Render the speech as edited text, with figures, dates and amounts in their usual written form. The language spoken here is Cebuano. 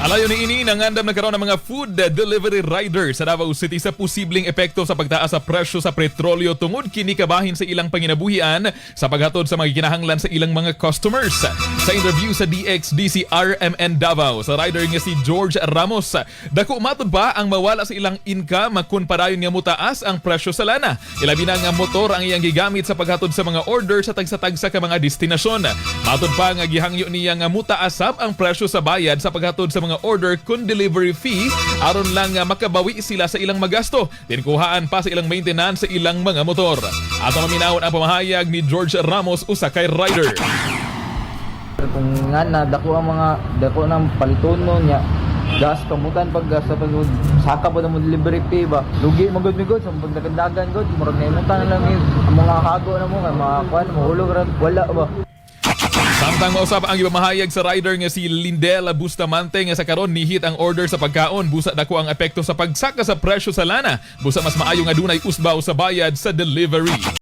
Alayo ni ini, nangandam na karon ang mga food delivery rider sa Davao City sa posibleng epekto sa pagtaas sa presyo sa petrolyo tungod kini kabahin sa ilang panginabuhian sa paghatod sa mga kinahanglan sa ilang mga customers. Sa interview sa DXDC RMN Davao, sa rider nga si George Ramos, dako matud pa ang mawala sa ilang income kung padayon nga mutaas ang presyo sa lana. Ilabi na nga motor ang iyang gigamit sa paghatod sa mga order sa tagsa-tagsa ka mga destinasyon. Matud pa nga gihangyo niya nga mutaas sab ang presyo sa bayad sa paghatod sa mga order kun delivery fee aron lang nga makabawi sila sa ilang magasto. Dinkuhaan pa sa ilang maintenance sa ilang mga motor. Ato maminawon ang pamahayag ni George Ramos, usa kay rider. Kung nga na dako ang mga dako ng palitono niya, gas, kamutan pag gas sa pag saka pa mo delivery fee ba, lugi man gud mi gud sa pagdagandagan gud. Murag naimutan na lang yung ang mga hago na mo kay mga kuan, mahulog ra, wala ba. Samtang mausap ang ibamahayag sa rider nga si Lindel Bustamante nga sa karon nihit ang order sa pagkaon busa dako ang epekto sa pagsaka sa presyo sa lana, busa mas maayo nga dunay usbaw sa bayad sa delivery.